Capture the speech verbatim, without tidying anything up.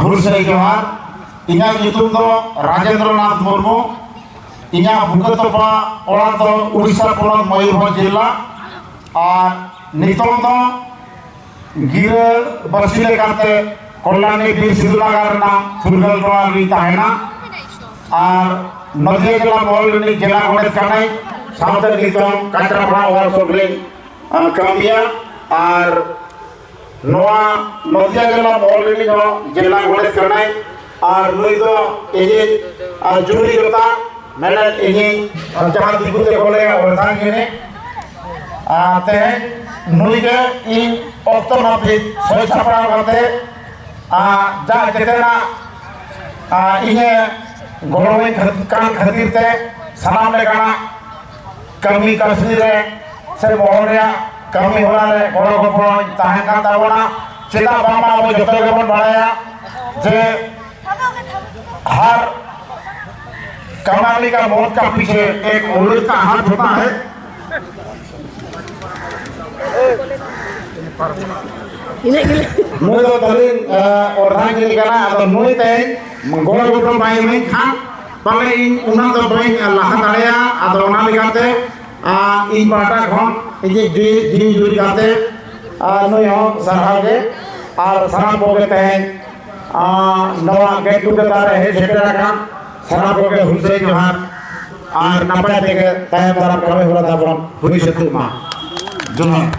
ᱦᱩᱞᱥᱟᱹᱭ ᱡᱚᱦᱟᱨ᱾ ᱤᱧᱟᱹᱜ ᱧᱩᱛᱩᱢ ᱫᱚ ᱨᱟᱡᱮᱱᱫᱨᱚ ᱱᱟᱛᱷ ᱢᱩᱨᱢᱩ᱾ ᱤᱧᱟᱹᱜ ᱵᱩᱠᱟᱹ ᱛᱚᱯᱟ ᱚᱲᱟᱜ ᱫᱚ ᱩᱲᱤᱥᱥᱟ ᱯᱚᱱᱚᱛ ᱢᱚᱭᱩᱨᱵᱷᱚᱸᱡᱽ ᱡᱮᱞᱟ᱾ ᱟᱨ ᱱᱤᱛᱚᱝ ᱫᱚ ᱜᱤᱨᱟᱹ ᱵᱟᱹᱥᱤ ᱞᱮᱠᱟᱛᱮ ᱠᱚᱞᱞᱟᱱᱤ ᱵᱤᱨ ᱥᱤᱫᱷᱩ ᱱᱟᱜᱟᱨ ᱨᱮᱱᱟᱜ ᱯᱷᱩᱨᱜᱟᱹᱞ ᱴᱚᱞᱟ ᱨᱮᱧ ᱛᱟᱦᱮᱱᱟ᱾ ᱟᱨ ᱱᱚᱫᱤᱭᱟ ᱡᱮᱞᱟ ᱢᱚᱦᱚᱞ ᱨᱤᱱᱤᱡ ᱡᱮᱞᱟ ᱜᱚᱰᱮᱛ ᱠᱟᱱᱟᱭ, ᱥᱟᱶᱛᱮ ᱱᱤᱛᱚᱝ ᱠᱟᱪᱨᱟᱯᱟᱲᱟ ᱣᱟᱨᱠᱥᱚᱯ ᱨᱤᱧ, ᱟ, ᱠᱟᱹᱢᱤᱭᱟ᱾ ᱟᱨ ᱱᱚᱣᱟ ᱱᱚᱫᱤᱭᱟ ᱡᱮᱞᱟ ᱢᱚᱦᱚᱞ ᱨᱤᱱᱤᱡ ᱦᱚᱸ ᱡᱮᱞᱟ ᱜᱚᱰᱮᱛ ᱠᱟᱱᱟᱭ᱾ ᱟᱨ ᱱᱩᱭ ᱫᱚ ᱤᱧᱤᱡ, ᱟ, ᱡᱩᱨᱤ ᱡᱚᱛᱟ, ᱢᱮᱱᱮᱫ ᱤᱧᱤᱡ, ᱟ, ᱡᱟᱦᱟᱸ ᱫᱤᱠᱩ ᱛᱮᱠᱚ ᱞᱟᱹᱭᱟ ᱚᱨᱫᱷᱟᱜᱤᱱᱤ᱾ ᱟᱨ ᱛᱮᱦᱮᱧ ᱱᱩᱭ ᱜᱮ ᱤᱧ ᱚᱠᱛᱚ ᱱᱟᱹᱯᱤᱛ ᱥᱟᱹᱛ ᱥᱟᱯᱲᱟᱣ ᱠᱟᱛᱮ, ᱟ, ᱡᱟ ᱡᱮᱛᱮᱱᱟᱜ, ᱟ, ᱤᱧᱮ ᱜᱚᱲᱚᱣᱟᱹᱧ ᱠᱷᱟᱹᱛ-, ᱠᱟᱱ ᱠᱷᱟᱹᱛᱤᱨ ᱛᱮ ᱥᱟᱱᱟᱢ ᱞᱮᱠᱟᱱᱟᱜ ᱠᱟᱹᱢᱤ ᱠᱟᱹᱥᱱᱤ ᱨᱮ ᱥᱮ ᱢᱚᱦᱚᱞ ᱨᱮᱭᱟᱜ ᱠᱟᱹᱢᱤ ᱦᱚᱨᱟ ᱨᱮ ᱜᱚᱲᱚ ᱜᱚᱯᱚᱲᱚᱧ ᱛᱟᱦᱮᱸ ᱠᱟᱱ ᱛᱟᱵᱚᱱᱟ᱾ ᱪᱮᱫᱟᱜ ᱵᱟᱝᱢᱟ ᱟᱵᱚ ᱡᱚᱛᱚ ᱜᱮᱵᱚᱱ ᱵᱟᱲᱟᱭᱟ ᱡᱮ ᱦᱟᱨ ᱠᱟᱢᱟᱱᱮ ᱠᱟ ᱢᱚᱣᱛ ᱠᱟ ᱯᱤᱪᱷᱮ ᱮᱠ ᱚᱣᱞᱟᱫ ᱠᱟ ᱦᱟᱛᱷ ᱦᱳᱛᱟ ᱦᱟᱭ᱾ ᱤᱱᱟᱹᱜ ᱜᱮᱞᱮ᱾ ᱱᱩᱭ ᱫᱚ ᱛᱟᱹᱞᱤᱧ, ᱟ, ᱚᱨᱫᱷᱟᱜᱤᱱᱤ ᱠᱟᱱᱟ᱾ ᱟᱫᱚ ᱱᱩᱭ ᱛᱮᱦᱮᱧ ᱜᱚᱲᱚ ᱜᱚᱯᱚᱲᱚ ᱵᱟᱭ ᱮᱢᱟᱹᱧ ᱠᱷᱟᱱ ᱯᱟᱞᱮ ᱤᱧ ᱩᱱᱟᱹᱜ ᱫᱚ ᱵᱟᱹᱧ ᱞᱟᱦᱟ ᱫᱟᱲᱮᱭᱟᱜᱼᱟ᱾ ᱟᱫᱚ ᱚᱱᱟ ᱞᱮᱠᱟᱛᱮ, ᱟ, ᱤᱧ ᱯᱟᱦᱴᱟ ᱠᱷᱚᱱ ᱤᱧᱤᱡ ᱡᱤᱣᱤ, ᱡᱤᱣᱤ ᱡᱩᱨᱤ ᱜᱟᱛᱮ, ᱟ, ᱱᱩᱭ ᱦᱚᱸ ᱥᱟᱨᱦᱟᱣ ᱜᱮ᱾ ᱟᱨ ᱥᱟᱱᱟᱢ ᱠᱚᱜᱮ ᱛᱮᱦᱮᱧ, ᱟ, ᱱᱚᱣᱟ get together ᱨᱮ ᱦᱮᱡ ᱥᱮᱴᱮᱨ ᱟᱠᱟᱱ ᱥᱟᱱᱟᱢ ᱠᱚᱜᱮ ᱦᱩᱞᱥᱟᱹᱭ ᱡᱚᱦᱟᱨ᱾ ᱟᱨ ᱱᱟᱯᱟᱭ ᱛᱮᱜᱮ ᱛᱟᱭᱚᱢ ᱫᱟᱨᱟᱢ ᱠᱟᱹᱢᱤ ᱦᱚᱨᱟ ᱛᱟᱵᱚᱱ ᱦᱩᱭ ᱥᱟᱹᱛᱚᱜ ᱢᱟ᱾ ᱡᱚᱦᱟᱨ᱾